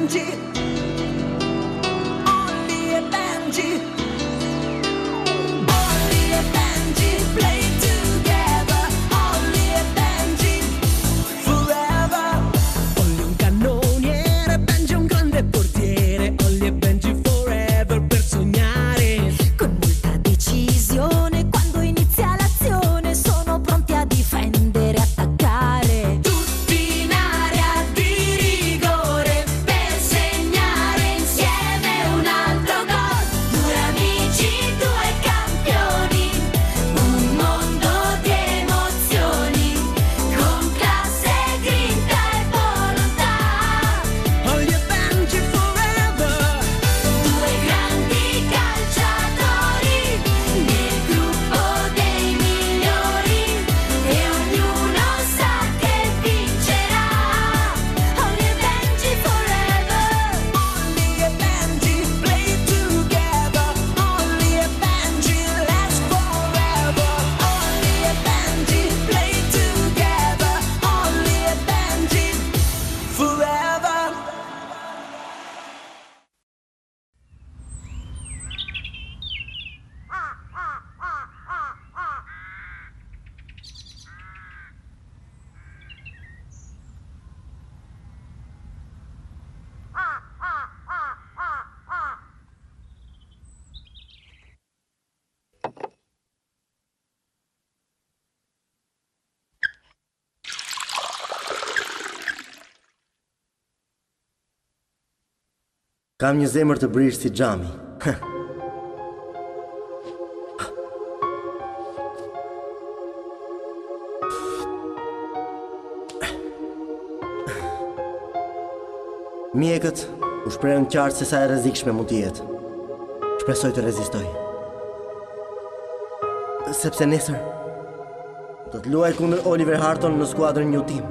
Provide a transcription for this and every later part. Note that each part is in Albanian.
Benji. Ollie e Benji. Ollie e Benji play together. Ollie e Benji forever. Olli un cannoniere, Benji un grande portiere, Olli e Benji forever per sognare. Con molta decisione, quando inizia l'azione, sono pronti a difendere, attaccare. Tutti in area di rigore per segnare insieme un altro gol. Due amici, due campioni, un mondo di emozioni. Con classe, grinta e volontà. Olli e Benji forever. Due grandi calciatori nel gruppo dei migliori e ognuno sa che vincerà. Holly e Benji forever. Holly e Benji play together. Holly e Benji last forever. Holly e Benji play together. Holly e Benji forever. Kam një zemër të brishtë si xhami. Mjekët u shprehën qartë se sa e rrezikshme mund të jetë. Shpresoj të rezistoj. Sepse nesër do të luaj kundër Oliver Harton në skuadrën New Team.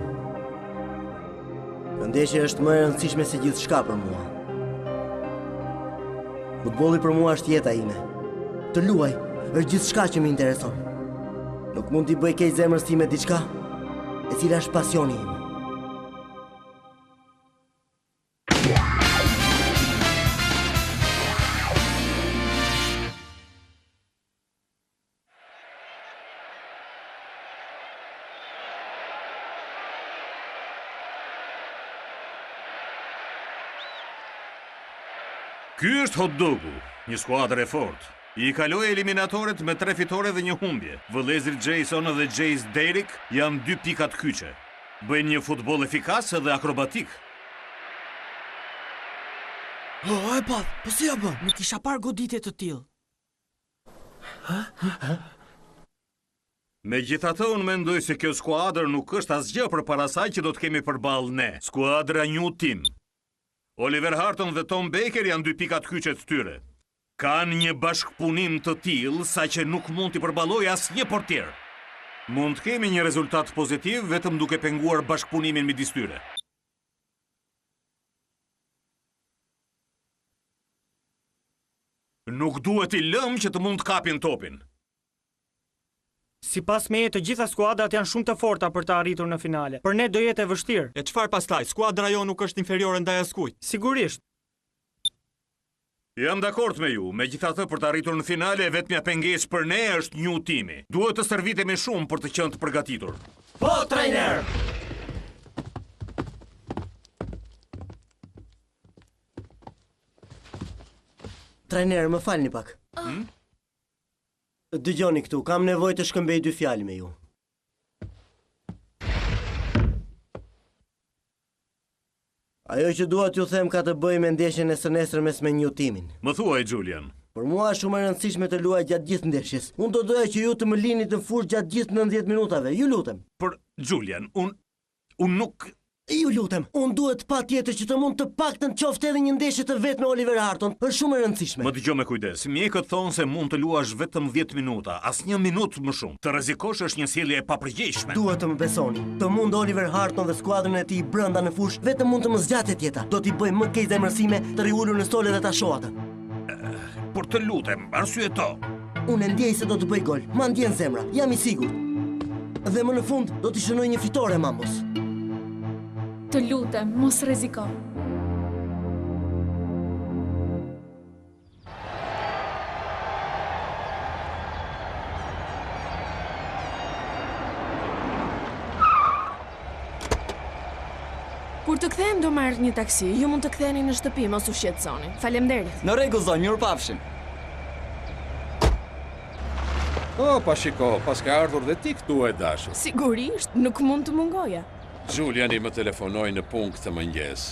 Kjo ndeshje është më e rëndësishme se gjithçka për mua. Futbolli për mua është jeta ime. Të luaj është gjithçka që më intereson. Nuk mund t'i bëj keq zemrës time diçka, e cila është pasioni im. Ky është Hot Dogu, një skuadër e fortë. I kaloi eliminatoret me tre fitore dhe një humbje. Vëllezërit Jason dhe Jace Derrick janë dy pikat kyçe. Bëjnë një futboll efikas dhe akrobatik. Oh, e patë, po si ja bën? Nuk kisha parë goditje të tillë. Megjithatë, unë mendoj se kjo skuadër nuk është asgjë përpara asaj që do të kemi përballë ne, skuadra New Team. Oliver Harton dhe Tom Baker janë dy pikat kyçe të tyre. Kanë një bashkëpunim të tillë saqë nuk mund t'i përballojë asnjë portier. Mund të kemi një rezultat pozitiv vetëm duke penguar bashkëpunimin midis tyre. Nuk duhet t'i lëmë që të mund të kapin topin. Sipas meje të gjitha skuadrat janë shumë të forta për të arritur në finale. Për ne do jetë e vështirë. E çfarë pastaj, skuadra jonë nuk është inferiore ndaj askujt. Sigurisht. Jam dakord me ju, megjithatë për të arritur në finale e vetmja pengesë për ne është New Team-i. Duhet të stërvitemi shumë për të qenë të përgatitur. Po, trajner! Trajner, më falni pak. Hmm? Dëgjoni këtu, kam nevojë të shkëmbej dy fjalë me ju. Ajo që dua t'ju them ka të bëjë me ndeshjen e së nesërmes me New Teamin. Më thuaj, Julian. Për mua është shumë e rëndësishme të luaj gjatë gjithë ndeshjes. Unë do doja që ju të më linit në fushë gjatë gjithë 90 minutave. Ju lutem. Por, Julian, unë Unë nuk... Ju lutem, unë duhet patjetër që të mund të paktën qoftë edhe një ndeshje të vetme Oliver Harton, është shumë e rëndësishme. Më dëgjo me kujdes, mjekët thonë se mund të luash vetëm 10 minuta, asnjë minutë më shumë. Të rrezikosh është një sjellje e papërgjegjshme. Duhet të më besoni. Të mund Oliver Harton dhe skuadrën e tij brenda në fushë, vetëm mund të më zgjatet jeta. Do t'i bëj më keq zemrës sime të rri ulur në stol edhe ta shoh atë. Por të lutem, arsyeto. Unë e ndjej se do të bëj gol. Ma ndjen zemra, jam i sigurt. Dhe më në fund do t'i shënoj një fitore Mambos. Të lutem, mos rreziko. Kur të kthehem do marr një taksi. Ju mund të ktheheni në shtëpi, mos u shqetësoni. Faleminderit. Në rregull zonjë, mirupafshim. Oh, pa shiko, paske ardhur dhe ti këtu e dashur. Sigurisht, nuk mund të mungoja. Xhuliani më telefonoi në punë këtë mëngjes.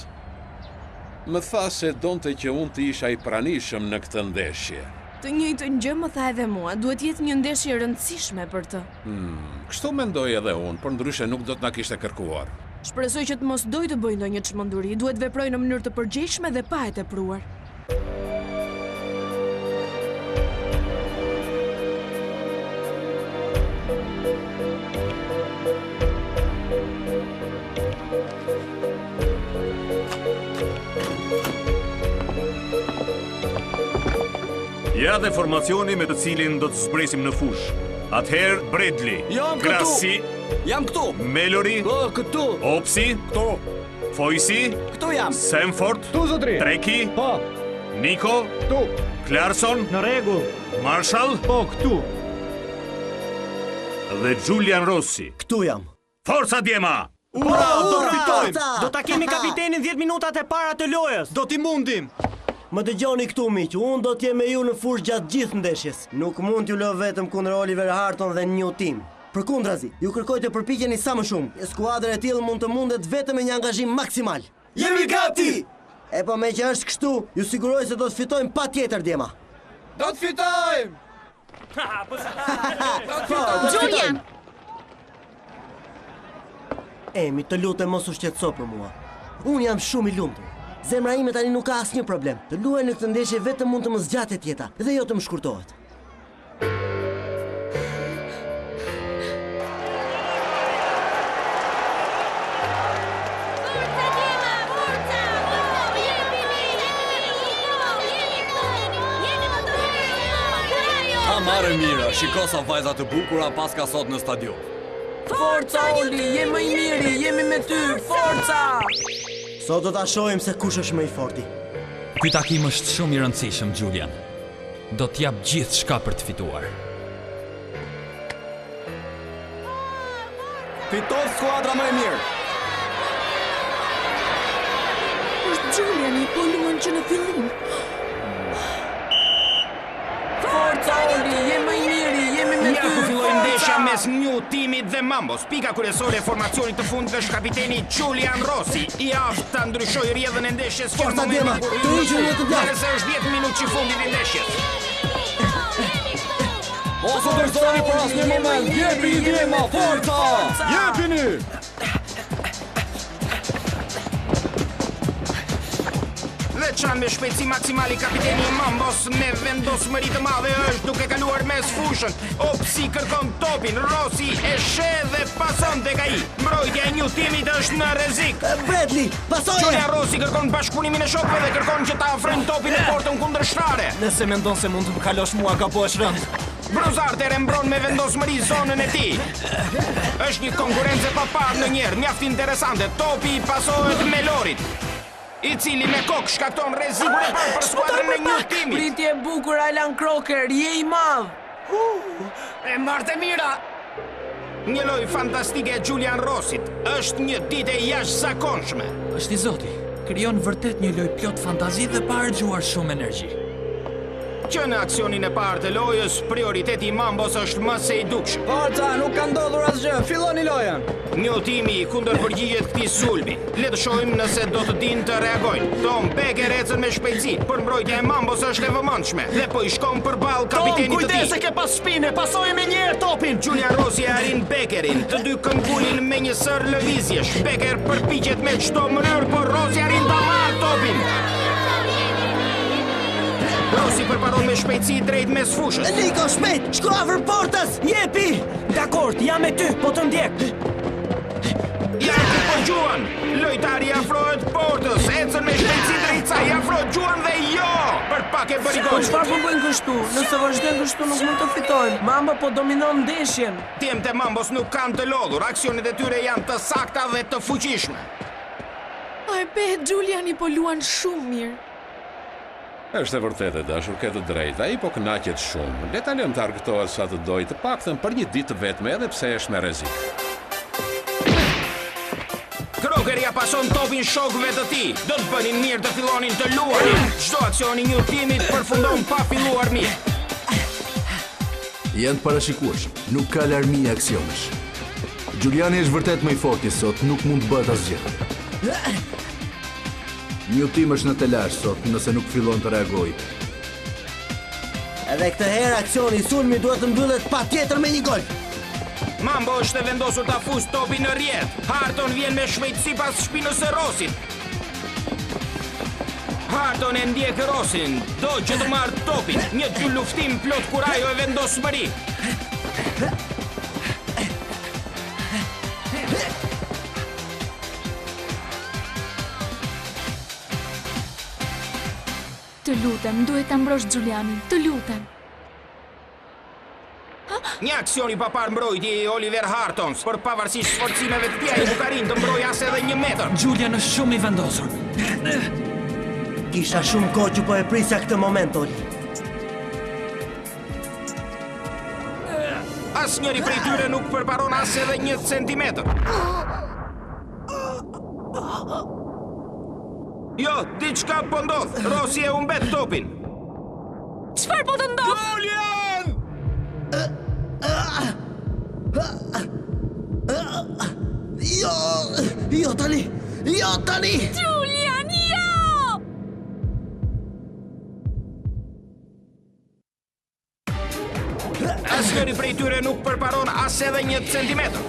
Më tha se donte që unë të isha i pranishëm në këtë ndeshje. Të njëjtën gjë më tha edhe mua, duhet të jetë një ndeshje e rëndësishme për të. Hmm, kështu mendoj edhe unë, përndryshe nuk do të na kishte kërkuar. Shpresoj që të mos dojë të bëjë ndonjë çmenduri, duhet të veprojë në mënyrë të përgjegjshme dhe pa e tepruar. Ja dhe formacioni me të cilin do të zbresim në fushë. Atëherë Bradley, Jam këtu. Grassi, Jam këtu. Mallory, Po, këtu. Opsi, Këtu. Foysi, Këtu jam. Sanford, Këtu zotri. Treki, Po, Niko, këtu. Clarkson, Në rregull. Marshall Po, këtu. dhe Julian Rossi. Këtu jam. Forca djema! Ura, do të fitojmë. Forca! Do ta kemi kapitenin 10 minutat e para të lojës. Do t'i mundim. Më dëgjoni këtu miq, unë do të jem me ju në fushë gjatë gjithë ndeshjes. Nuk mund t'ju lë vetëm kundër Oliver Harton dhe New Team. Përkundrazi, ju kërkoj të përpiqeni sa më shumë. Një skuadër e tillë mund të mundet vetëm me një angazhim maksimal. Jemi gati! E po me që është kështu, ju siguroj se do të fitojmë patjetër djema. Do të fitojmë! Po, do të Julian! fitojmë. Emi, të lutem mos u shqetëso për mua. Unë jam shumë i lumtur. Zemra ime tani nuk ka asnjë problem. Të luaj në këtë ndeshje vetëm mund të më zgjatet jeta dhe jo të më shkurtohet. Forza djema, forza! Jepini, jepini, jeni këtu, jeni më të mirë. Ha marrë mira, shiko sa vajza të bukura paska sot në stadium. Forca Oli, je më i miri, jemi me ty. Forca! Sot do ta shohim se kush është më i forti. Ky takim është shumë i rëndësishëm, Julian. Do t'jap gjithçka për të fituar. Fiton skuadra më e mirë. Është Juliani, po luan që në fillim. Forca Oli, je më i miri, jemi me Ja ty. ku filloi Forca! ndeshja mes New Teamit dhe Mambos. Pika kryesore e formacionit të fundit është kapiteni Julian Rossi, i aftë ta ndryshojë rrjedhën e ndeshjes që në Forca momentin djema, kur të hiqur në të djathtë. Nëse është 10 minutë që fundit i ndeshjes. Mos u dorëzoni për asnjë moment. Jepini djema, forca! Jepini! Dhe çan me shpejtësi maksimale kapiteni i Mambos me vendosmëri të madhe është duke kaluar mes fushën. Opsi kërkon topin, Rossi e sheh dhe pason tek ai. Mbrojtja e New Teamit është në rrezik. E, Bradley, pasoje! Julian Rossi kërkon bashkëpunimin e shokëve dhe kërkon që ta afrojnë topin në portën kundërshtare. Nëse mendon se mund të më kalosh mua, gabohesh rënd. Bruzarter e mbron me vendosmëri zonën e tij. Është një konkurrencë e paparë në njerë, mjaft interesante. Topi i pasohet Melorit, i cili me kokë shkakton rrezikun e parë për skuadrën e New Teamit. Pritje e bukur Alan Crocker, je i madh. E marrë e mira. Një lojë fantastike e Julian Rossit. Është një ditë e jashtëzakonshme. Është i zoti. Krijon vërtet një lojë plot fantazi dhe pa harxhuar shumë energji. Që në aksionin e parë të lojës, prioriteti i Mambos është më se i dukshëm. Forca, nuk ka ndodhur asgjë. Filloni lojën. New Teami i kundërpërgjigjet këtij sulmi. Le të shohim nëse do të dinë të reagojnë. Tom Becker ecën me shpejtësi, por mbrojtja e Mambos është e vëmendshme dhe po i shkon përballë Tom, kapitenit të kujdes tij. se ke pas shpine, pasoje me një herë topin. Julian Rossi e arrin Beckerin, të dy këngulin me një sër lëvizjesh. Becker përpiqet me çdo mënyrë, por Rossi arrin ta marrë topin. Rossi përparon me shpejtësi drejt mes fushës. Niko, shpejt, shko afër portës, jepi! Dakord, jam me ty, po të ndjek. Ja ku po gjuan. Lojtari i afrohet portës, ecën me shpejtësi drejt saj, i afrohet gjuan dhe jo! Për pak e bëri Po gol. çfarë po bëjnë kështu? Nëse vazhdojnë kështu nuk mund të fitojmë. Mamba po dominon ndeshjen. Djemtë e Mambos nuk kanë të lodhur, aksionet e tyre janë të sakta dhe të fuqishme. A e pe, Juliani po luan shumë mirë. Është e vërtetë e dashur, ke të drejtë. Ai po kënaqet shumë. Le ta lëmë të argëtohet sa të dojë, të paktën për një ditë të vetme, edhe pse është me rrezik. Booker ia pason topin shokëve të tij. Do të bënin mirë të fillonin të luanin. Çdo aksion i New Teamit përfundon pa filluar mirë. Janë të parashikueshëm, nuk ka larmi aksionesh. Giuliani është vërtet më i forti sot, nuk mund të bëhet asgjë. New Team është në telash sot, nëse nuk fillon të reagojë. Edhe këtë herë aksioni i sulmit duhet të mbyllet patjetër me një gol. Mambo është e vendosur ta fusë topin në rrjetë. Harton vjen me shpejtësi pas shpinës së Rosit. Harton e ndjek Rosin, do që të marrë topin. Një dyluftim plot kurajo e vendosmëri. Të lutem, duhet ta mbrosh Giulianin. Të lutem. Një aksion i paparë mbrojtje i Oliver Hartons, por pavarësisht sforcimeve të tij ai nuk arrin të mbrojë as edhe një metër. Julian është shumë i vendosur. Kisha shumë kohë që po e prisja këtë moment, Oli. Asnjëri prej tyre nuk përparon as edhe një centimetër. Jo, diçka po ndodh. Rossi e humbet topin. Çfarë po të ndodh? Julian! Jo, jo tani. Jo tani. Julian, jo! Asnjëri prej tyre nuk përparon as edhe një centimetër.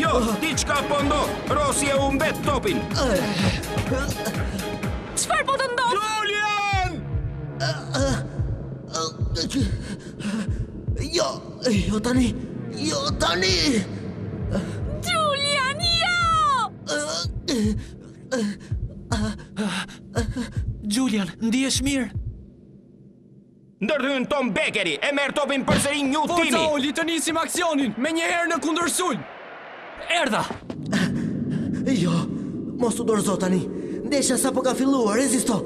Jo, diçka po ndodh. Rossi e humbet topin. Çfarë po të ndodh? Julian! Jo, jo tani. Jo tani. Julian, jo! Julian, ndihesh mirë? Ndërhyn Tom Bekeri, e merr topin përsëri New Forca Teami. Oli, të nisim aksionin, menjëherë në kundërsulm. Erdha. Jo, mos u dorëzo tani. Ndeshja sapo ka filluar, rezisto.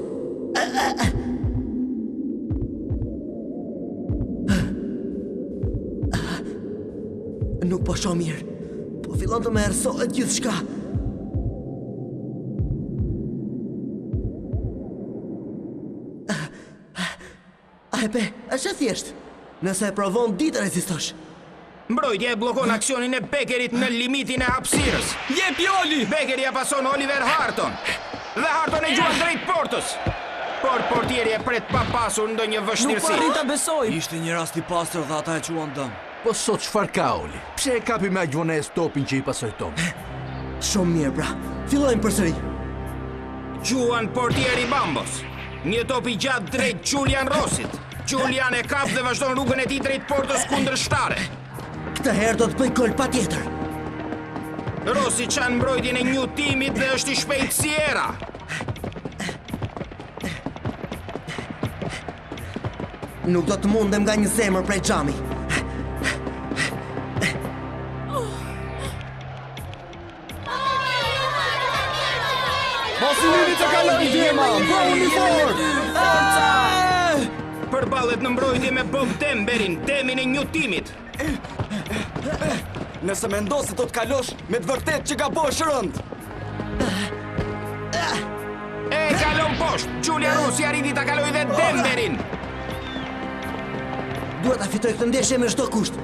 Nuk po shoh mirë. Po fillon të më errësohet gjithçka. A e pe, është e thjeshtë. Nëse e provon, di të rezistosh. Mbrojtja e bllokon aksionin e Bekerit në limitin e hapësirës. Jepi Oli! Bekeri ia pason Oliver Harton. Dhe Harton e gjuan drejt portës. Por portieri e pret pa pasur ndonjë Nuk po vështirësi. arrin ta besoj. Ishte një rast i pastër dhe ata e quan dëm. Po sot çfarë ka Oli? Pse e kapi me aq vonesë topin që i pasoi Tom? Shumë mirë pra. Fillojmë përsëri. Gjuan portieri Bambos. Një top i gjatë drejt Julian Rossit. Julian e kap dhe vazhdon rrugën e tij drejt portës kundërshtare. Këtë herë do të bëj gol patjetër. Rossi çan mbrojtjen e New Teamit dhe është i shpejtë si era. Nuk do të mundem nga një zemër prej xhami. Mos i lini të kalojnë djema, bëhuni fort. Forca! Përballet në mbrojtje me Bob Demberin, demin e New Teamit. Nëse mendon se do të kalosh, me të vërtetë që gabosh rënd. E kalon poshtë. Julian Rossi arriti ta kalojë dhe Demberin. Duhet ta fitoj këtë ndeshje me çdo kusht.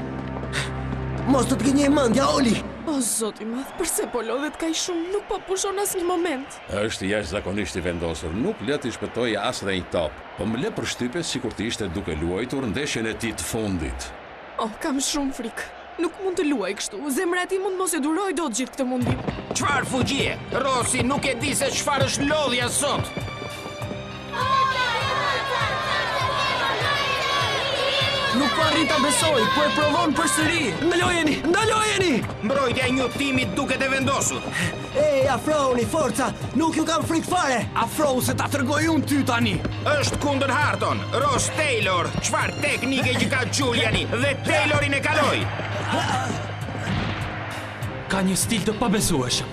Mos të të gënjej mendja, Oli. O zot i madh, përse po lodhet kaq shumë? Nuk po pushon asnjë moment. Është jashtëzakonisht i vendosur, nuk lë t'i shpëtojë as dhe një top. Po më lë përshtypje sikur të ishte duke luajtur ndeshjen e tij të fundit. Oh, kam shumë frikë. Nuk mund të luaj kështu. Zemra e tij mund mos e durojë dot gjithë këtë mundim. Çfarë fuqie? Rossi nuk e di se çfarë është lodhja sot. Nuk po arrin ta besoj, po e provon përsëri. Ndalojeni, ndalojeni! Mbrojtja e New Teamit duket e vendosur. Ej, afrohuni, forca! Nuk ju kam frikë fare! Afrohu se ta tregoj unë ty tani. Është kundër Harton, Ross Taylor, çfarë teknike që ka Giuliani dhe Taylorin e kaloi. Ka një stil të pabesueshëm.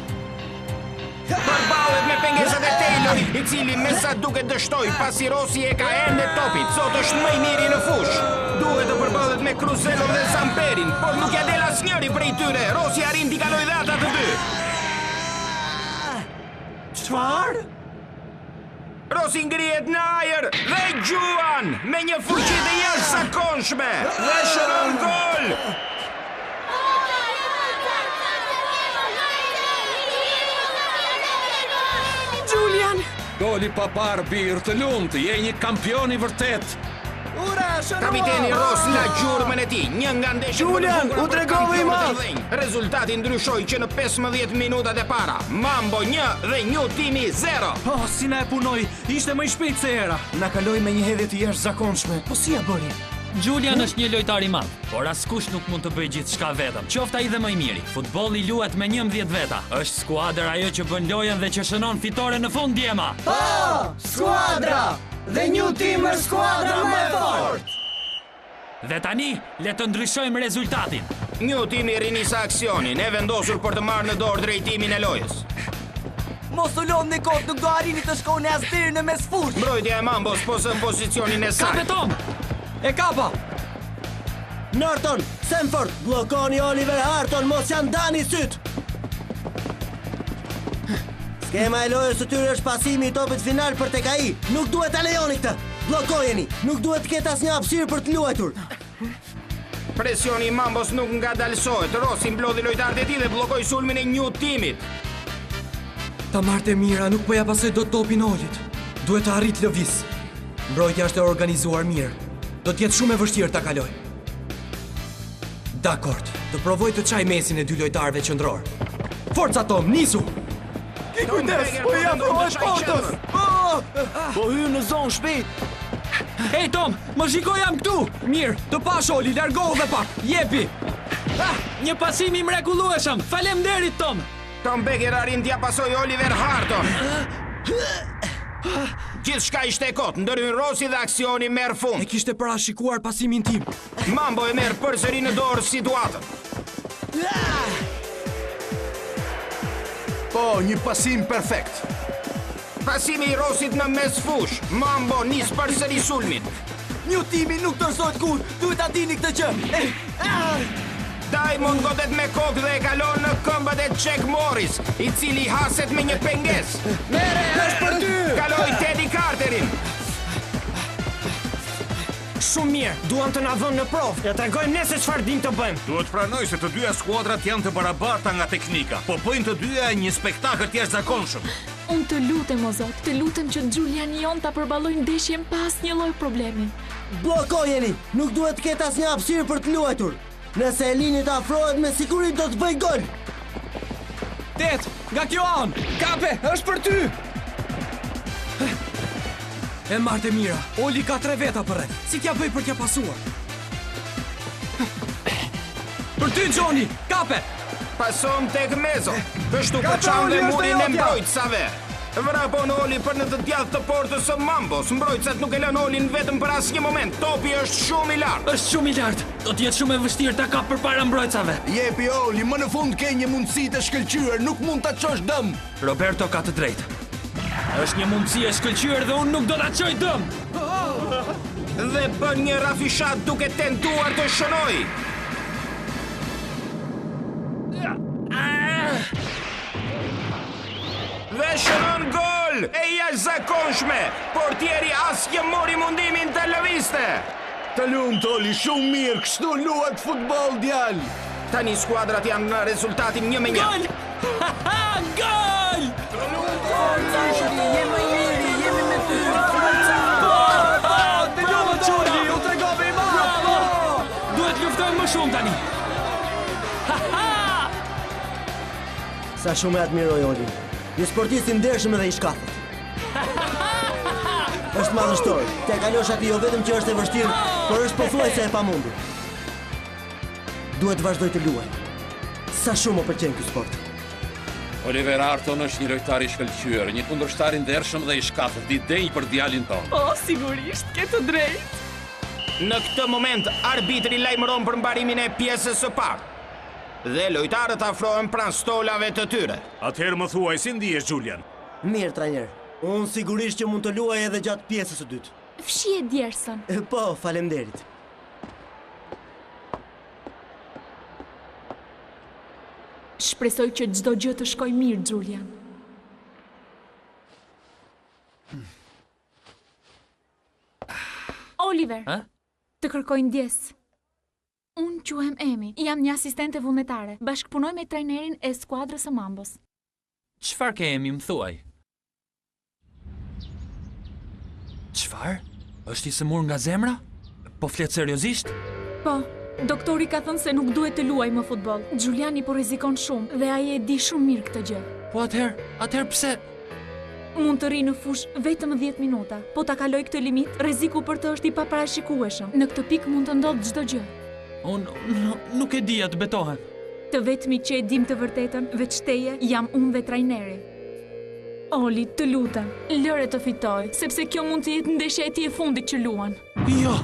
Përballet me pengesat e Taylorit. Taylori, i cili me sa duket dështoi pasi Rossi e ka ende topin. Sot është më i miri në fushë. Duhet të përballet me Cruzello dhe Zamperin, por nuk ia del asnjëri prej tyre. Rossi arrin t'i kalojë dhe ata të dy. Çfarë? Rossi ngrihet në ajër dhe gjuan me një fuqi të jashtëzakonshme dhe shënon gol. Julian! Gol i paparë, bir, të lumtë, je një kampion i vërtetë. Ura, shënua! Kapiteni Ross la gjurmën e tij, një nga ndeshjet më të Julian, bukura u për tregove i kampionët e madh! mëdhenj. Rezultati ndryshoi që në 15 minutat e para. Mambo 1 dhe New Teami 0. Oh, si na e punoi, ishte më i shpejtë se era. Na kaloi me një hedhje të jashtëzakonshme. Po si ja bëri? Julian është një lojtar i madh, por askush nuk mund të bëjë gjithçka vetëm. Qoftë ai dhe më i miri. Futbolli luhet me 11 veta. Është skuadra ajo që bën lojën dhe që shënon fitoren në fund djema. Po! Skuadra! Dhe New Team është skuadra më e fortë! Dhe tani, le të ndryshojmë rezultatin. New Teami rinis aksionin, e vendosur për të marrë në dorë drejtimin e lojës. Mos u lodhni kot, nuk do arrini të shkoni as deri në mes fushë. Mbrojtja e Mambos po zë pozicionin e saj. Kape Tom! E kapa! Norton, Sanford, bllokoni Oliver Harton, mos ja ndani syt. Skema e lojës së tyre është pasimi i topit final për tek ai. Nuk duhet ta lejoni këtë. Bllokojeni. Nuk duhet të ketë asnjë hapësirë për të luajtur. Presioni i Mambos nuk ngadalësohet. Rossi mblodhi lojtarët e tij dhe bllokoi sulmin e New Teamit. Ta marrtë e mira, nuk po ja pasoj dot topin Olit. Duhet të arrit lëviz. Mbrojtja është e organizuar mirë. Do të jetë shumë e vështirë ta kaloj. Dakord, të provoj të çaj mesin e dy lojtarëve qendror. Forca Tom, nisu! Ki kujdes, po i afrohet portës. Oh! Po hyn në zonë shpejt. Hej Tom, më shiko jam këtu. Mirë, të pash Oli, largohu dhe pak. Jepi. Ah, një pasim i mrekullueshëm. Faleminderit Tom. Tom Becker arrin t'ia pasoj Oliver Harton. Gjithçka ishte e kot, ndërhyn Rossi dhe aksioni merr fund. E kishte parashikuar pasimin tim. Mambo e merr përsëri në dorë situatën. Po, një pasim perfekt. Pasimi i Rossit në mes fush. Mambo nis përsëri sulmin. New Teami nuk dorëzohet kurrë, duhet ta dini këtë gjë. Eh, ah! Diamond godet me kokë dhe e kalon në këmbët e Jack Morris, i cili haset me një pengesë. Mere, është për ty. Kaloi Teddy Carterin. Shumë mirë, duan të na vënë në provë. Ja tregojmë ne se çfarë dim të bëjmë. Duhet pranoj se të dyja skuadrat janë të barabarta nga teknika. Po bëjnë të dyja një spektakël të jashtëzakonshëm. Unë të lutem, o Zot, të lutem që Julian jon ta përballojë ndeshjen pa asnjë lloj problemi. Bllokojeni. Nuk duhet të ketë asnjë hapësirë për të luajtur. Nëse e lini të afrohet me siguri do të bëj gol. Tet, nga kjo anë. Kape, është për ty. E marrtë e mira, Oli ka tre veta përreth. Si t'ja bëj për t'ja pasuar? Për ty, Johnny, kape! Pason tek Mezo. Kështu Kape, përçan Oli, dhe është e murin e jotja. mbrojtësave. Vrapon Oli për në të djathtë të portës së Mambos. Mbrojtësat nuk e lënë Olin vetëm për asnjë moment. Topi është shumë i lartë. Është shumë i lartë. Do të jetë shumë e vështirë ta kap përpara mbrojtësave. Jepi Oli, më në fund ke një mundësi të shkëlqyer, nuk mund ta çosh dëm. Roberto ka të drejtë. Është një mundësi e shkëlqyer dhe unë nuk do ta çoj dëm. Dhe bën një rafishat duke tentuar të shënoj. Dhe shënon gol e jashtëzakonshme. Portieri as që mori mundimin të lëviste. Të lumtë Oli, shumë mirë, kështu luhet futboll djalë. Tani skuadrat janë në rezultatin 1 me 1. Gol! Gol! Forca Oli, je më i miri, jemi me ty. Forca! Po, po, Të bravo lumtë Oli, Xhuli! u tregove i madh. Bravo! Duhet luftojmë më shumë tani. Sa shumë e admiroj Olin. Një sportist i ndershëm edhe i shkathët. Është madhështor. T'ia kalosh atij jo vetëm që është e vështirë, por është pothuajse e pamundur. Duhet të vazhdoj të luaj. Sa shumë më pëlqen ky sport. Oliver Arton është një lojtar i shkëlqyer, një kundërshtar i ndershëm dhe i shkathët, i denjë për djalin tonë. Po, sigurisht, ke të drejtë. Në këtë moment, arbitri lajmëron për mbarimin e pjesës së parë. Dhe lojtarët afrohen pranë stolave të tyre. Atëherë më thuaj si ndihesh Julian? Mirë, trajner. Unë sigurisht që mund të luaj edhe gjatë pjesës së dytë. Fshije djersën. Po, faleminderit. Shpresoj që çdo gjë të shkojë mirë, Julian. Oliver, të kërkoj ndjesë. Unë quhem Emi, jam një asistente vullnetare. Bashkëpunoj me trajnerin e skuadrës së Mambos. Çfarë ke Emi, më thuaj? Çfarë? Është i sëmurë nga zemra? Po flet seriozisht? Po, doktori ka thënë se nuk duhet të luajë më futboll. Giuliani po rrezikon shumë dhe ai e di shumë mirë këtë gjë. Po atëherë, atëherë pse? Mund të rrijë në fushë vetëm 10 minuta. Po ta kalojë këtë limit, rreziku për të është i paparashikueshëm. Në këtë pikë mund të ndodhë çdo gjë. Unë nuk e dija të betohem. Të vetmit që e dimë të vërtetën, veç teje, jam unë dhe trajneri. Oli, të lutem, lëre të fitojë, sepse kjo mund të jetë ndeshja e tij e fundit që luan. Jo!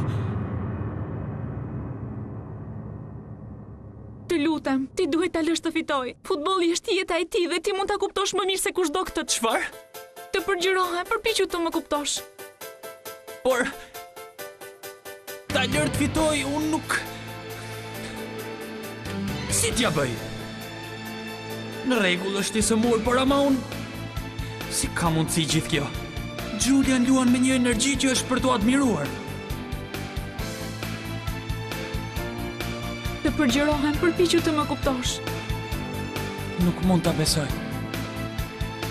Të lutem, ti duhet ta lësh të fitojë. Futbolli është jeta e tij dhe ti mund ta kuptosh më mirë se kushdo këtë. Çfarë? Të përgjërohem, përpiqu të më kuptosh. Por ta lër të fitojë, unë nuk Si t'ia bëj? Në rregull është i sëmurë, por ama unë Si ka mundësi gjithë kjo? Julian luan me një energji që është për t'u admiruar. Të përgjërohem, përpiqu të më kuptosh. Nuk mund ta besoj.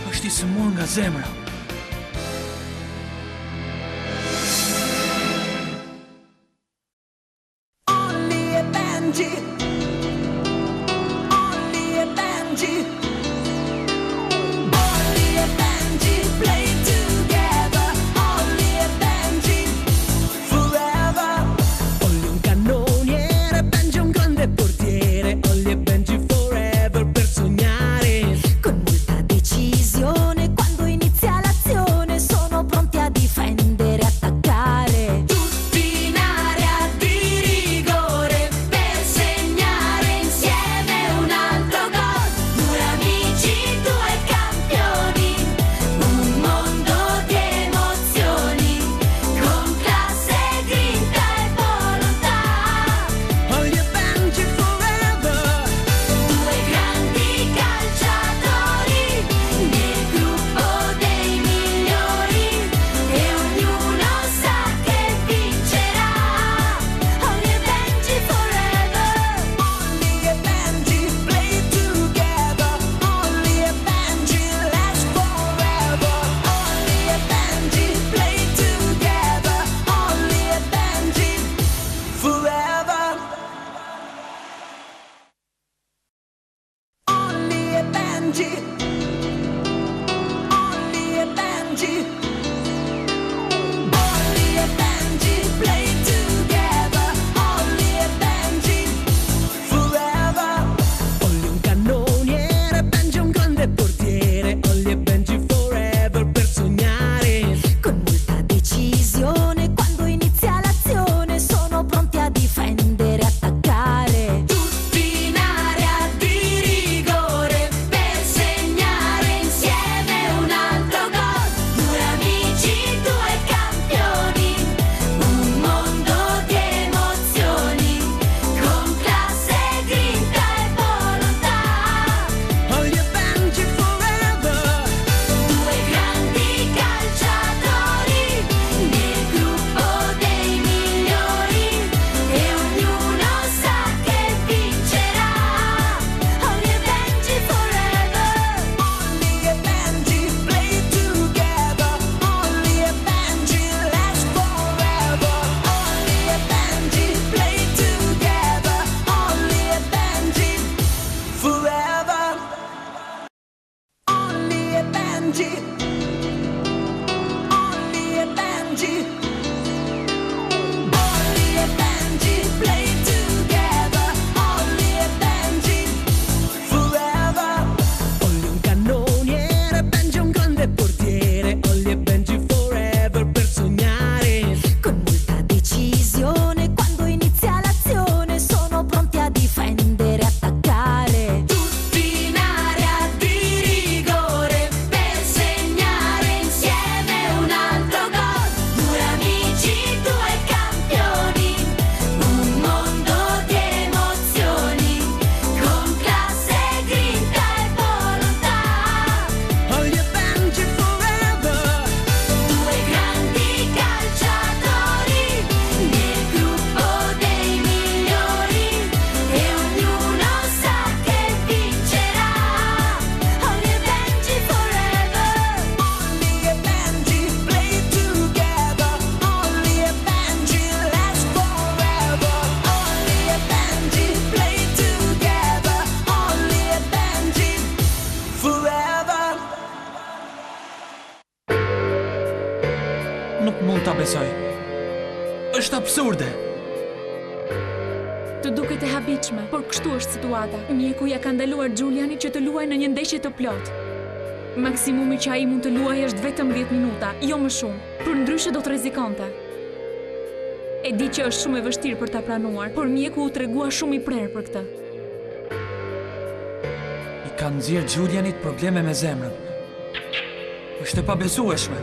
Është i sëmurë nga zemra. Olli e Benji Olli e Benji Olli e Benji play together Olli e Benji forever Olli un cannoniere, Benji un grande portiere Olli e Benji forever per sognare Con molta decisione, quando inizia l'azione, sono pronti a difendere, attaccare. Tutti in area di rigore per segnare insieme un altro gol. Due amici, due campioni, un mondo di emozioni, con classe, grinta e volontà. Olli e Benji forever Due grandi calciatori nel gruppo dei migliori e ognuno sa che vincerà. Olli e Benji forever. Olli e Benji play together Olli e Benji last forever Olli e Benji play together Olli e Benji forever Olli e Benji Olli e Benji Olli e Benji play together Olli e Benji forever Olli un cannoniere, Benji un grande portiere Olli e Benji forever per sognare Con molta decisione, quando inizia l'azione, sono pronti a difendere, attaccare. Tutti in area di rigore per segnare insieme un altro gol. Due amici, due campioni, un mondo di emozioni, con classe, grinta e volontà. Olli e Benji forever Due grandi calciatori nel gruppo dei migliori e ognuno sa che vincerà. Olli e Benji forever. Olli e Benji play together Olli e Benji last forever Olli e Benji play together Olli e Benji forever Olli e Benji Olli e Benji Olli e Benji play together Olli e Benji forever Olli un cannoniere, Benji un grande portiere Olli e Benji forever per sognare Con molta decisione, quando inizia l'azione, sono pronti a difendere, attaccare. Tutti in area di rigore per segnare. Nuk mund ta besoj. Është absurde. Të duket e habitshme, por kështu është situata. Mjeku ia ka ndaluar Julianit që të luajë në një ndeshje të plotë. Maksimumi që ai mund të luajë është vetëm 10 minuta, jo më shumë. Përndryshe do të rrezikonte. E di që është shumë e vështirë për ta pranuar, por mjeku u tregua shumë i prerë për këtë. I ka nxjerrë Julianit probleme me zemrën. Është e pabesueshme.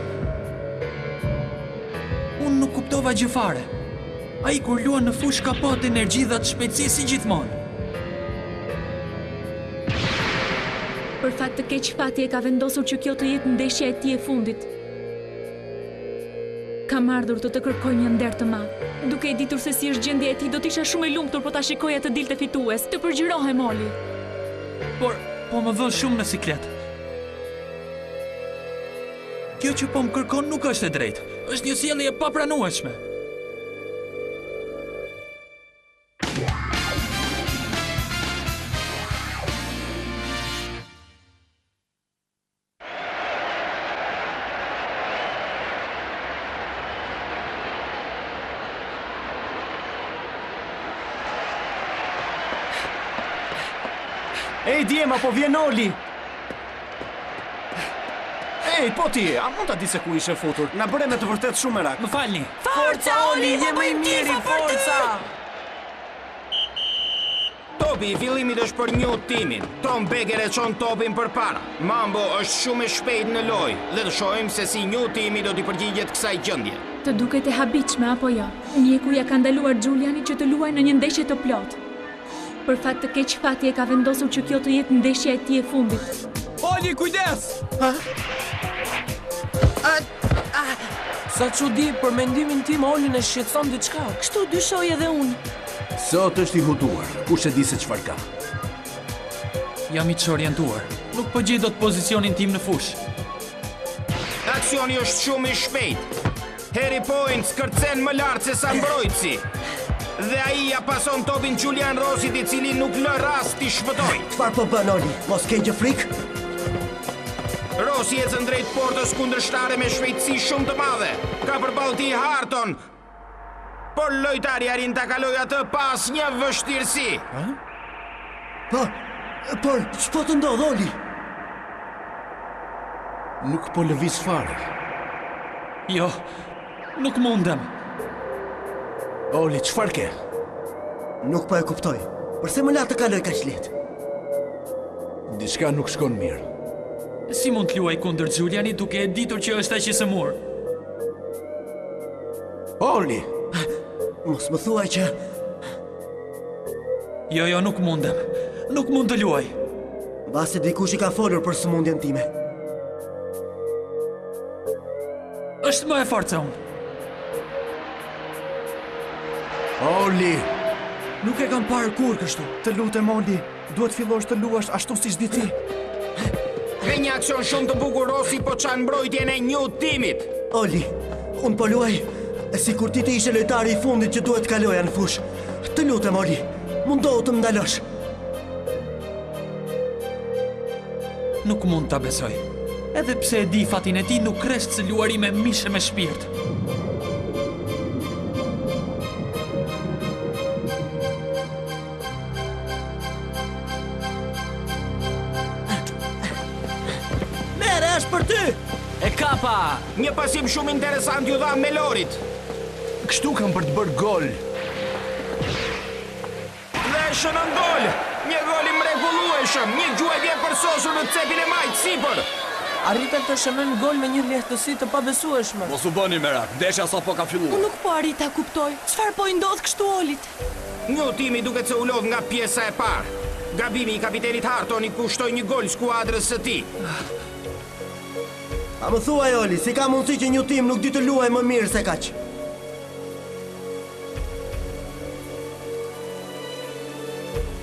Unë nuk kuptova gjë fare. Ai kur luan në fushë ka po atë energji dhe atë shpejtësi si gjithmonë. Për fat të keq fati e ka vendosur që kjo të jetë ndeshja e tij e fundit. Kam ardhur të të kërkoj një nder të madh. Duke e ditur se si është gjendja e tij, do të isha shumë e lumtur po ta shikoja të dilte fitues. Të përgjërohem, Oli. Por, po më vë shumë në siklet. Kjo që po më kërkon nuk është e drejtë. Është një sjellje e papranueshme. Ej, djema, po vjen Oli! Ej, po ti, a mund ta di se ku ishe futur? Na bëre me të vërtetë shumë merak. Më falni. Forca, Oli, je më i miri, forca! Topi i fillimit është për New Teamin. Tom Baker e çon topin përpara. Mambo është shumë e shpejtë në lojë dhe të shohim se si New Teami do t'i përgjigjet kësaj gjendje. Të duket e habitshme apo jo? Mjeku ia ka ndaluar Julianit që të luajë në një ndeshje të plotë. Për fat të keq fati e ka vendosur që kjo të jetë ndeshja e tij e fundit. Oli, kujdes! Sa çudi, për mendimin tim Olin e shqetëson diçka. Kështu dyshoj edhe unë. Sot është i hutuar, kush e di se çfarë ka. Jam i çorientuar. Nuk po gjej dot pozicionin tim në fushë. Aksioni është shumë i shpejtë. Harry Points kërcen më lart se sa mbrojtësi. Dhe ai ia pason topin Julian Rossit i cili nuk lë rast t'i shpëtojë. Çfarë po bën Oli? Mos ke gjë frikë? Rossi ecën drejt portës kundërshtare me shpejtësi shumë të madhe. Ka përballë tij Harton. Por lojtari arrin ta kalojë atë pa asnjë vështirësi. Po, por ç'po të ndodh Oli? Nuk po lëviz fare. Jo, nuk mundem. Oli, çfarë ke? Nuk po e kuptoj. Përse më la të kaloj kaq lehtë? Diçka nuk shkon mirë. Si mund të luaj kundër Julianit duke e ditur që është aq i sëmurë? Oli! Mos më thuaj që Jo, jo, nuk mundem. Nuk mund të luaj. Mbase dikush i ka folur për sëmundjen time. Është më e fortë se unë. Oli! Nuk e kam parë kurrë kështu. Të lutem, Oli, duhet fillosh të luash ashtu siç di ti. Me një aksion shumë të bukur Rossi po çan mbrojtjen e New Teamit. Oli, unë po luaj sikur ti të ishe lojtari i fundit që duhet të kaloja në fushë. Të lutem, Oli, mundohu të më ndalosh. Nuk mund ta besoj. Edhe pse e di fatin e tij, nuk rresht së luari me mish e me shpirt. Merre, është për ty! E kapa! Një pasim shumë interesant iu dha Melorit. Kështu kam për të bërë gol. Dhe shënon gol! Një gol i mrekullueshëm, një gjuajtje e përsosur në cepin e majtë sipër. Arritën të shënojnë gol me një lehtësi të pabesueshme. Mos u bëni merak, ndeshja sapo ka filluar. Unë nuk po arrij ta kuptoj. Çfarë po i ndodh kështu Olit? New Teami duket se u lodh nga pjesa e parë. Gabimi i kapitenit Harton i kushtoi një gol skuadrës së tij. A më thuaj Oli, si ka mundësi që New Team nuk di të luajë më mirë se kaq?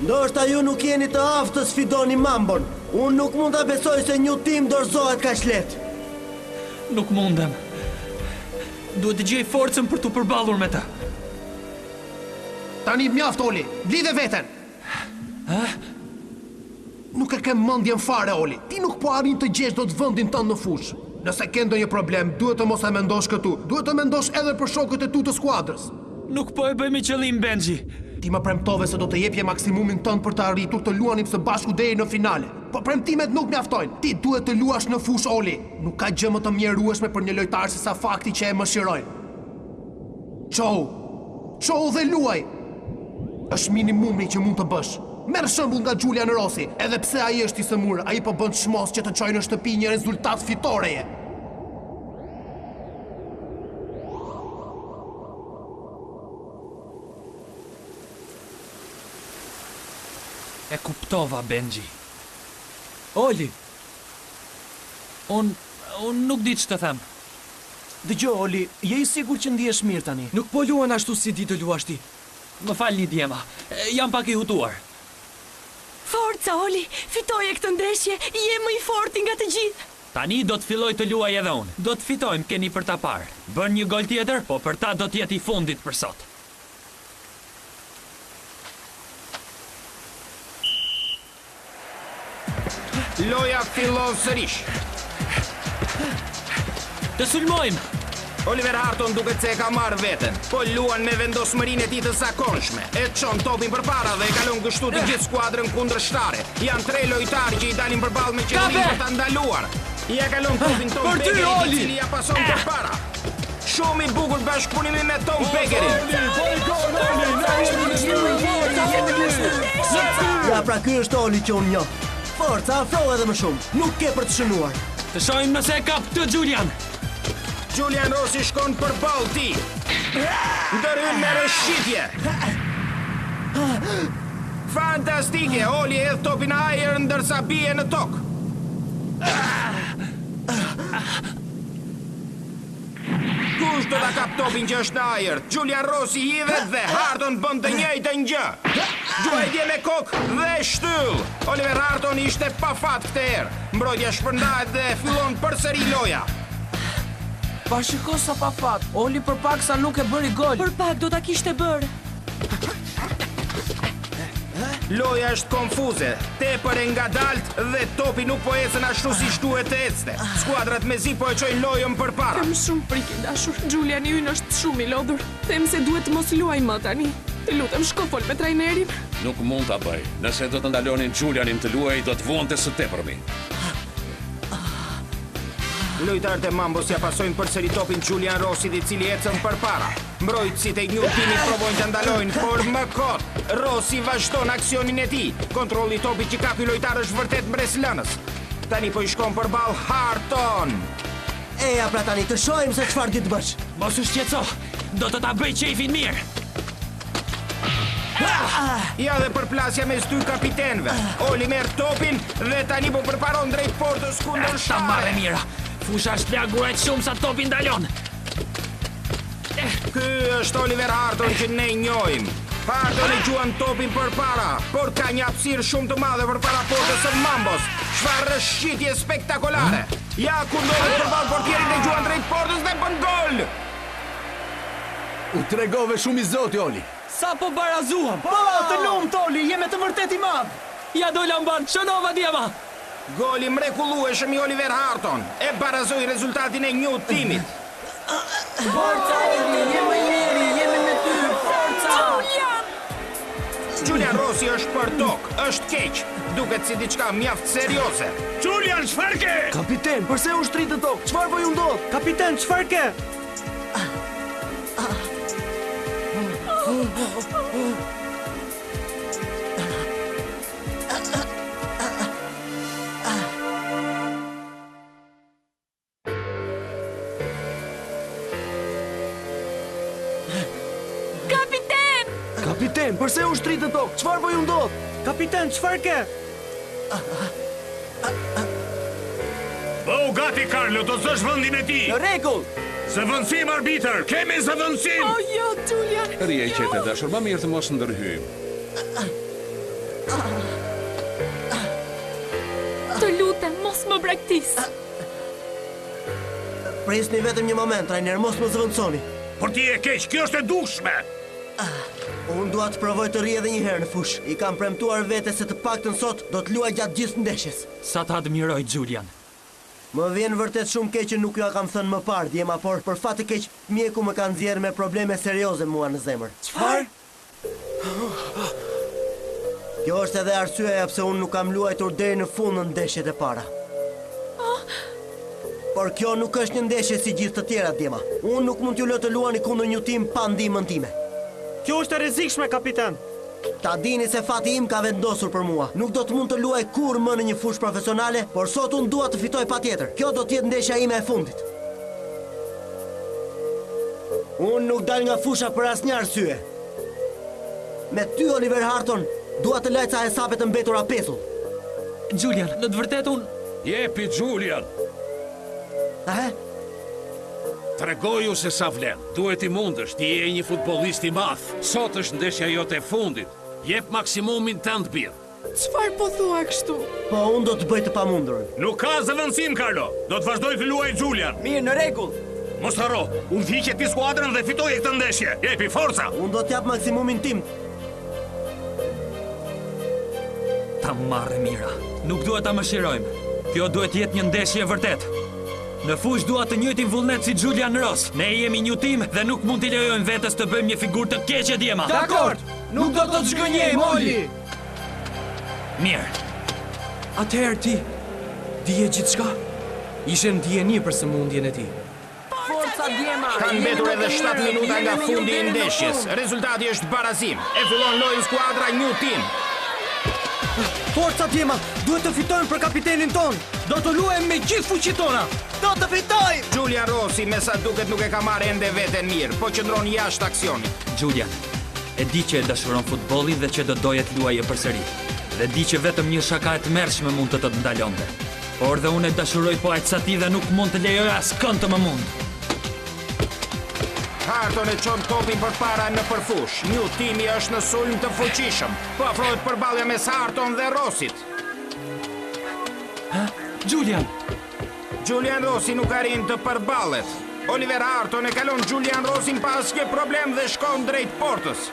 Ndoshta ju nuk jeni të aftë të sfidoni Mambon. Unë nuk mund ta besoj se New Team dorëzohet kaq lehtë. Nuk mundem. Duhet të gjej forcën për t'u përballur me të. Tani mjaft Oli, mblidhe veten. Hë? Nuk e ke mendjen fare Oli. Ti nuk po arrin të gjesh dot vendin tënd në fushë. Nëse ke ndonjë problem, duhet të mos e mendosh këtu. Duhet të mendosh edhe për shokët e tu të skuadrës. Nuk po e bëj me qëllim, Benji. Ti më premtove se do të jepje maksimumin tënd për të arritur të luanim së bashku deri në finale. Por premtimet nuk mjaftojnë. Ti duhet të luash në fushë, Oli. Nuk ka gjë më të mjerueshme për një lojtar sesa fakti që e mëshirojnë. Çohu! Çohu dhe luaj! Është minimumi që mund të bësh. Merr shembull nga Julian Rossi, edhe pse ai është i sëmurë, ai po bën çmos që të çojë në shtëpi një rezultat fitoreje. E kuptova, Benji. Oli! Unë, unë nuk di ç'të them. Dëgjo, Oli, je i sigurt që ndihesh mirë tani? Nuk po luan ashtu si di të luash ti. Më falni djema, jam pak i hutuar. Forca, Oli, fitoje këtë ndeshje, je më i forti nga të gjithë. Tani do të filloj të luaj edhe unë. Do të fitojmë, keni për ta parë. Bën një gol tjetër, po për ta do të jetë i fundit për sot. Loja fillon sërish. Të sulmojmë! Oliver Harton duket se e ka marrë veten. Po luan me vendosmërinë e tij të zakonshme. E çon topin përpara dhe e kalon kështu të gjithë skuadrën kundërshtare. Janë tre lojtarë që i dalin përballë me qëllim për ta ndaluar. Ia kalon topin Tom Bakerit, i cili ia pason përpara. Shumë i bukur bashkëpunimi me Tom Bakerin. Ja pra ky është Oli që unë njoh. Forca, afrohu edhe më shumë. Nuk ke për të shënuar. Të shohim nëse e kap këtë Julian. Julian Rossi shkon përballë tij. Ndërhyn me rrëshqitje. Fantastike, Oli hedh topin në ajër ndërsa bie në tokë. Kush do ta kap topin që është në ajër? Julian Rossi hidhet dhe Harton bën të njëjtën gjë. Gjuajtje me kokë dhe shtyll. Oliver Harton ishte pa fat këtë herë. Mbrojtja shpërndahet dhe fillon përsëri loja. Pa shiko sa pa fat, Oli për pak sa nuk e bëri gol. Për pak do ta kishte bërë. Loja është konfuze, tepër e ngadaltë dhe topi nuk po ecën ashtu siç duhet të ecte. Skuadrat mezi po e çojnë lojën përpara. Kam shumë frikë i dashur. Juliani ynë është shumë i lodhur. Them se duhet të mos luajë më tani. Të lutem shko fol me trajnerin. Nuk mund ta bëj. Nëse do të ndalonin Julianin të luajë, do të vuante së tepërmi. Lojtarët e Mambos ia pasojnë përsëri topin Julian Rossit, i cili ecën përpara. Mbrojtësit e New Teamit provojnë ta ndalojnë, por më kot. Rossi vazhdon aksionin e tij. Kontrolli i topit që ka ky lojtar është vërtet mbresëlënës. Tani po i shkon përballë Harton. Eja pra tani të shohim se çfarë di të bësh. Mos u shqetëso, do të ta bëj qejfin mirë. Ja dhe përplasja mes dy kapitenëve. Oli merr topin dhe tani po përparon drejt portës kundërshtare. Ta marrë e mira. Fusha është lagur aq shumë sa topi ndalon. Ky është Oliver Harton që ne njohim. Harton e gjuan topin përpara, por ka një hapësirë shumë të madhe përpara portës së Mambos. Çfarë rrëshqitje spektakolare! Ja ku ndodhet përballë portierit e gjuan drejt portës dhe bën gol! U tregove shumë i zoti, Oli. Sapo barazuam! Po, të lumtë, Oli, je me të vërtetë i madh! Ia dola mbanë, shënova djema! Gol i mrekullueshëm i Oliver Harton e barazoi rezultatin e New Teamit. Forca Oli, je më i miri, jemi me ty, forca! Julian! Julian Rossi është për tokë, është keq, duket si diçka mjaft serioze. Julian, çfarë ke? Kapiten, përse u shtritë në tokë? Çfarë po ju ndodh? Kapiten, çfarë ke? Kapiten! Kapiten, përse u shtritë në tokë? Çfarë po ju ndodh? Kapiten, çfarë ke? Bëhu gati Carlo, do të zësh vendin e tij. Në rregull. Zëvendësim arbitër, kemi zëvendësim. Oh jo, Julian. Rri e qetë e dashur, më mirë të mos ndërhyjmë. Të lutem, mos më braktis. Prisni vetëm një moment, trajner, mos më zëvendësoni. Por ti je keq, kjo është e dukshme. Unë dua të provoj të rri edhe një herë në fushë. I kam premtuar vetes se të paktën sot do të luaj gjatë gjithë ndeshjes. Sa të admiroj Julian. Më vjen vërtet shumë keq që nuk jua kam thënë më parë, djema, por për fat të keq, mjeku më ka nxjerrë me probleme serioze mua në zemër. Çfarë? Kjo është edhe arsyeja pse unë nuk kam luajtur deri në fund në ndeshjet e para. Por kjo nuk është një ndeshje si gjithë të tjerat, djema. Unë nuk mund t'ju lë të luani kundër New Team pa ndihmën time. Kjo është e rrezikshme, kapiten. Ta dini se fati im ka vendosur për mua. Nuk do të mund të luaj kurrë më në një fushë profesionale, por sot unë dua të fitoj patjetër. Kjo do të jetë ndeshja ime e fundit. Unë nuk dal nga fusha për asnjë arsye. Me ty, Oliver Harton, dua të laj ca hesape të mbetura pezull. Julian, në të vërtetë unë... Jepi, Julian! Aha. Tregoju se sa vlen. Duhet t'i mundësh, ti je një futbollist i madh. Sot është ndeshja jote e fundit. Jep maksimumin tënd, bir. Çfarë po thua kështu? Po unë do të bëj të pamundurën. Nuk ka zëvendësim, Carlo. Do të vazhdojë të luajë Julian. Mirë, në rregull. Mos harro, udhëhiqe ti skuadrën dhe fitoje këtë ndeshje. Jepi forca. Unë do të jap maksimumin tim. Ta marrë e mira. Nuk duhet ta mëshirojmë. Kjo duhet të jetë një ndeshje e vërtetë. Në fushë dua të njëjtin vullnet si Julian Ross. Ne jemi New Team dhe nuk mund t'i lejojmë vetes të bëjmë një figurë të keqe djema. Dakord! Nuk do të të zhgënjejmë, Oli! Mirë. Atëherë ti dije gjithçka? Ishe në dijeni për sëmundjen e tij. Forca djema! Kanë mbetur edhe 7 minuta nga fundi i ndeshjes. Rezultati është barazim. E fillon lojën skuadra New Team. Forca djema, duhet të fitojmë për kapitenin tonë. Do të luajmë me gjithë fuqitë tona. Do të fitojmë! Julian Rossi me sa duket nuk e ka marrë ende veten mirë, po qëndron jashtë aksionit. Julian, e di që e dashuron futbollin dhe që do doje të luaje përsëri. Dhe di që vetëm një shaka e tmerrshme mund të të ndalonte. Por dhe unë e dashuroj po aq sa ti dhe nuk mund të lejoj askënd të më mund. Harton e çon topin përpara nëpër fushë. New Teami është në sulm të fuqishëm. Po afrohet përballja mes Harton dhe Rossit. Ha? Julian! Julian Rossi nuk arrin të përballet. Oliver Harton e kalon Julian Rossin pa asnjë problem dhe shkon drejt portës.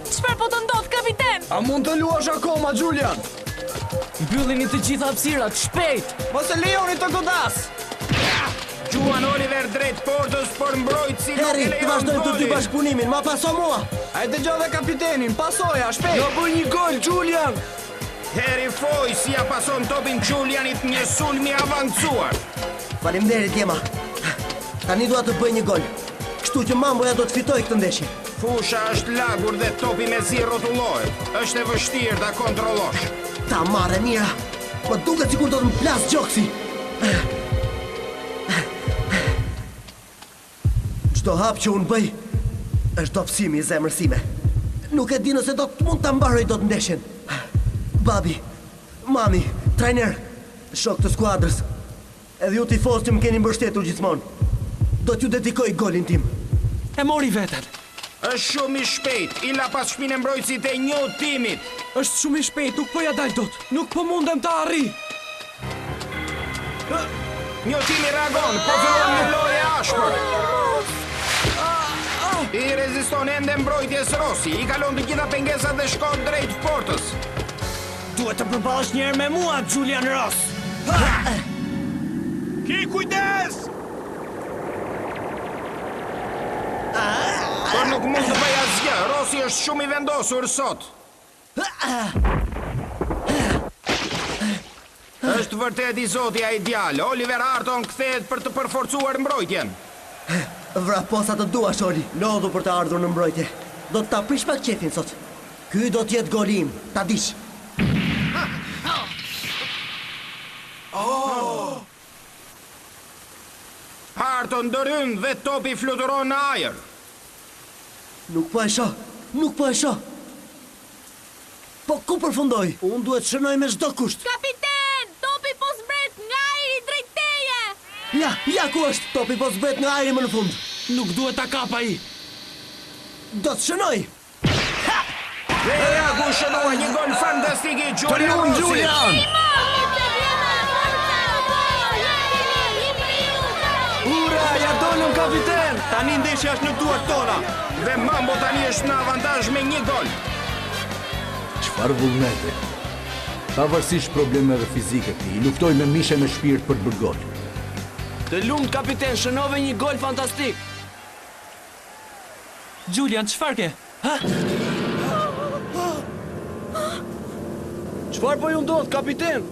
Çfarë po të ndodh, kapiten? A mund të luash akoma, Julian? Mbyllini të gjitha hapësirat, shpejt! Mos e lejoni të godasë! Gjuan Oliver drejt portës, por mbrojtësi nuk e Harry, të lejon vazhdojmë të dy golin. bashkëpunimin, ma paso mua. A e dëgjon dhe kapitenin, pasoja, shpejt! Na bëj një gol, Julian! Harry Foyce ia pason topin Julianit një sulm i avancuar. Faleminderit djema. Tani dua të bëj një gol. Kështu që Mamboja do të fitojë këtë ndeshje. Fusha është lagur dhe topi mezi rrotullohet. Është e vështirë ta kontrollosh. Ta marrë e mira. Më duket sikur do të më plasë gjoksi. Çdo hap që unë bëj është dobësimi i zemrës sime. Nuk e di nëse do të mund ta mbaroj dot ndeshjen. Babi, mami, trajner, shokë të skuadrës, edhe ju tifozë që më keni mbështetur gjithmonë. Do t'ju dedikoj golin tim. E mori veten. Është shumë i shpejtë, i la pas shpine mbrojtësit e New Teamit. Është shumë i shpejtë, nuk po ia dal dot. Nuk po mundem ta arrij. New Teami reagon, po fillon një lojë e ashpër. I reziston ende mbrojtjes Rossi, i kalon të gjitha pengesat dhe shkon drejt portës. Duhet të përballesh një herë me mua, Julian Ross. Ki kujdes! Por nuk mund të bëjë asgjë. Rossi është shumë i vendosur sot. Është vërtet i zoti ai djalë. Oliver Harton kthehet për të përforcuar mbrojtjen. Vrapo sa të duash, Oli. Lodhu për të ardhur në mbrojtje. Do të ta prish pak qefin sot. Ky do të jetë goli im, ta dish. Oh! Harton ndërhyn dhe topi fluturon në ajër. Nuk po e shoh, nuk po e shoh. Po ku përfundoi? Unë duhet të shënoj me çdo kusht. Kapiten, topi po zbret nga ajri drejt teje. Ja, ja ku është. Topi po zbret nga ajri më në fund. Nuk duhet ta kap ai. Do të shënoj. Dhe ja ku shënua një gol fantastik i Julian Të lumtë, Rossi. Julian! Ura, ia dolëm kapiten! Tani ndeshja është në duart tona. Dhe Mambo tani është në avantazh me një gol. Çfarë vullneti? Pavarësisht problemeve fizike të tij, luftoi me mish e me shpirt për të bërë gol. Të lumtë kapiten, shënove një gol fantastik. Julian, çfarë ke? Ha? Çfarë po ju ndodh, kapiten?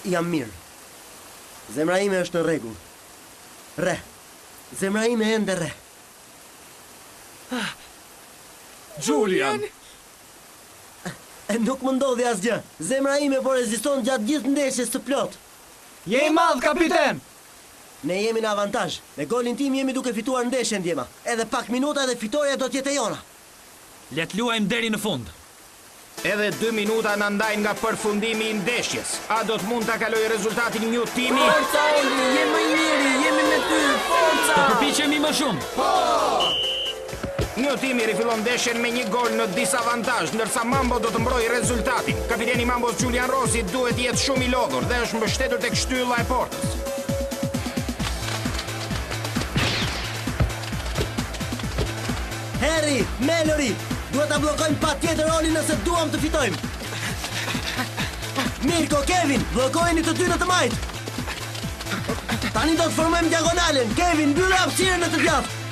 Jam mirë. Zemra ime është në rregull. Rreh. Zemra ime ende rreh. Julian! Nuk më ndodhi asgjë. Zemra ime po reziston gjatë gjithë ndeshjes së plotë. Je i madh, kapiten! Ne jemi në avantazh. Me golin tim jemi duke fituar ndeshjen, djema. Edhe pak minuta dhe fitorja do të jetë e jona. Le të luajmë deri në fund. Edhe dy minuta na ndajnë nga përfundimi i ndeshjes. A do të mund ta kalojë rezultatin New Team-i? Forca Oli, je më i miri, jemi me ty, forca! Të përpiqemi më shumë. Po! New Team-i rifillon ndeshjen me një gol në disavantazh, ndërsa Mambo do të mbrojë rezultatin. Kapiteni i Mambos Julian Rossi duhet të jetë shumë i lodhur dhe është mbështetur tek shtylla e portës. Harry, Mallory, duhet ta bllokojmë patjetër Olin nëse duam të fitojmë. Mirko, Kevin, bllokojeni të dy në të majtë. Tani do të formojmë diagonalen. Kevin, mbylle hapësirën në të djathtë.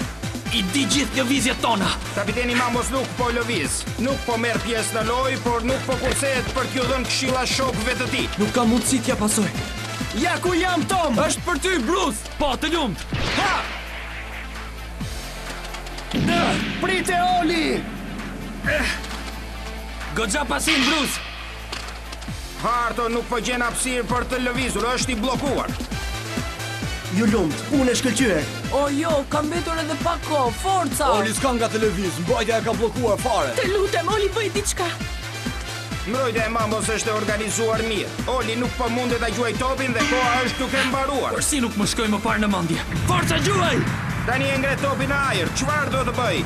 I di gjithë lëvizjet tona. Kapiteni i Mambos nuk po lëviz, nuk po merr pjesë në lojë, por nuk po kursehet për t'ju dhënë këshilla shokëve të tij. Nuk ka mundësi t'ia pasoj. Ja ku jam Tom! Është për ty Bruce! Po, të lumtë. Ha! Prite Oli! Goxha pasim Bruce! Harton nuk po gjen hapësirë për të lëvizur, është i bllokuar. Ju lumtë, punë e shkëlqyer. O jo, ka mbetur edhe pak kohë, forca! Oli s'ka nga të lëviz, mbajtja e ka bllokuar fare. Të lutem, Oli, bëj diçka. Mbrojtja e Mambos është e organizuar mirë. Oli nuk po mundet ta gjuajë topin dhe koha është duke mbaruar. Por si nuk më shkoi më parë në mendje? Forca gjuaj! Tani e ngre topin në ajër. Çfarë do të bëjë?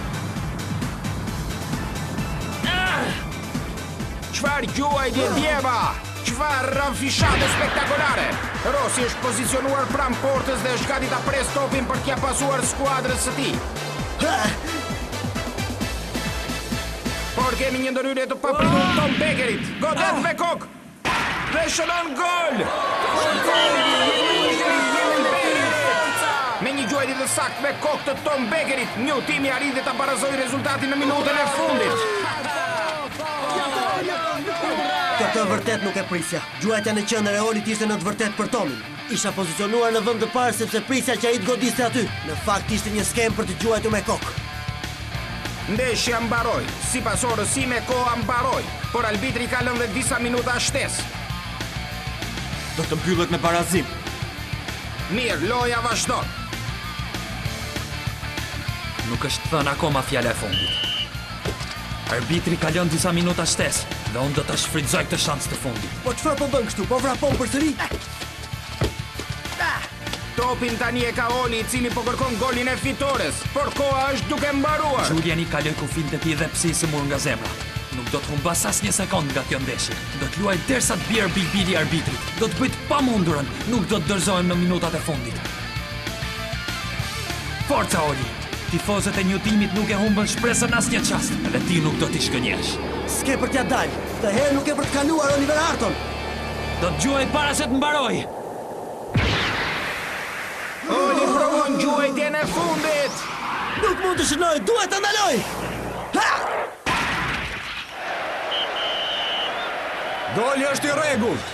Çfarë gjuajtje djema! Çfarë rafishade spektakolare! Rossi është pozicionuar pranë portës dhe është gati ta presë topin për t'ia pasuar skuadrës së tij. Por kemi një ndërhyrje të papritur të Tom Bakerit. Godet me kokë dhe shënon gol. Me një gjuajtje të saktë me kokë të Tom Bakerit, New Team-i arriti ta barazojë rezultatin në minutën e fundit. Këtë vërtet nuk e prisja. Gjuajtja në qendër e Olit ishte në të vërtetë për Tomin. Isha pozicionuar në vend të parë sepse prisja që ai të godiste aty. Në fakt ishte një skemë për të gjuajtur me kokë. Ndeshja mbaroi. Sipas orës sime koha mbaroi, por arbitri ka lënë dhe disa minuta shtesë. Do të mbyllet me barazim. Mirë, loja vazhdon. Nuk është thënë akoma fjala e fundit. Arbitri ka lënë disa minuta shtesë dhe unë do ta shfrytëzoj këtë shans të fundit. Po çfarë po bën kështu? Po vrapon përsëri? Topin tani e ka Oli, i cili po kërkon golin e fitores, por koha është duke mbaruar. Juliani kaloi kufinjtë e tij dhe pse i sëmurë nga zemra. Nuk do të humbas asnjë sekondë nga kjo ndeshje. Do të luaj derisa të bjerë bilbili i arbitrit. Do të bëj të pamundurën, nuk do të dorëzohem në minutat e fundit. Forca Oli! Tifozët e New Teamit nuk e humbën shpresën asnjë çast dhe ti nuk do t'i zhgënjesh. S'ke për t'ia dalë. Këtë herë nuk ke për të kaluar Oliver Harton. Do të gjuaj para se të mbarojë. Oli provon gjuajtjen e fundit. Nuk mund të shënojë, duhet ta ndaloj. Ha! Goli është i rregullt.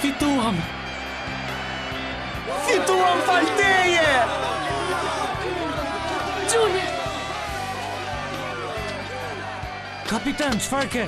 Fituam. Fituam falë teje! Julian! Kapiten, çfarë ke?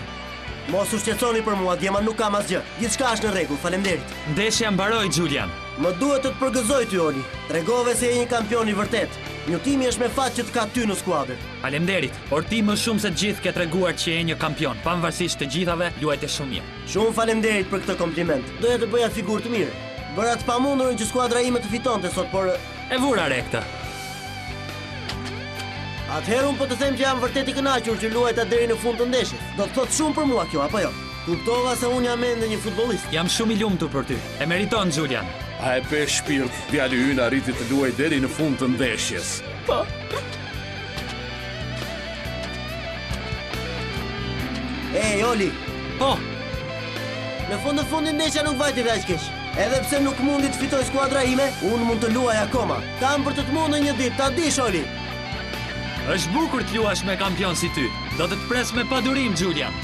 Mos u shqetësoni për mua, djema nuk kam asgjë. Gjithçka është në rregull, faleminderit. Ndeshja mbaroi, Julian. Më duhet të të përgëzoj ty, Oli. Tregove se je një kampion i vërtetë. New Team-i është me fat që të ka ty në skuadër. Faleminderit, por ti më shumë se të gjithë ke treguar që je një kampion. Pavarësisht të gjithave, luajte shumë mirë. Shumë faleminderit për këtë kompliment. Doja të bëja figurë të mirë. Bëra të pamundurën që skuadra ime të fitonte sot, por E vura re këtë. Atëherë unë po të them që jam vërtet i kënaqur që luajta deri në fund të ndeshjes. Do të thotë shumë për mua kjo, apo jo? Kuptova se unë jam ende një futbollist. Jam shumë i lumtur për ty. E meriton, Julian. A e pe shpirt, djali ynë arriti të luajë deri në fund të ndeshjes. Po. Ej, Oli. Po. Në fund të fundit ndeshja nuk vajti dhe aq keq. Edhe pse nuk mundi të fitojë skuadra ime, unë mund të luaj akoma. Kam për të të mundur një ditë, ta dish Oli. Është bukur të luash me kampion si ty. Do të të pres me padurim, Julian.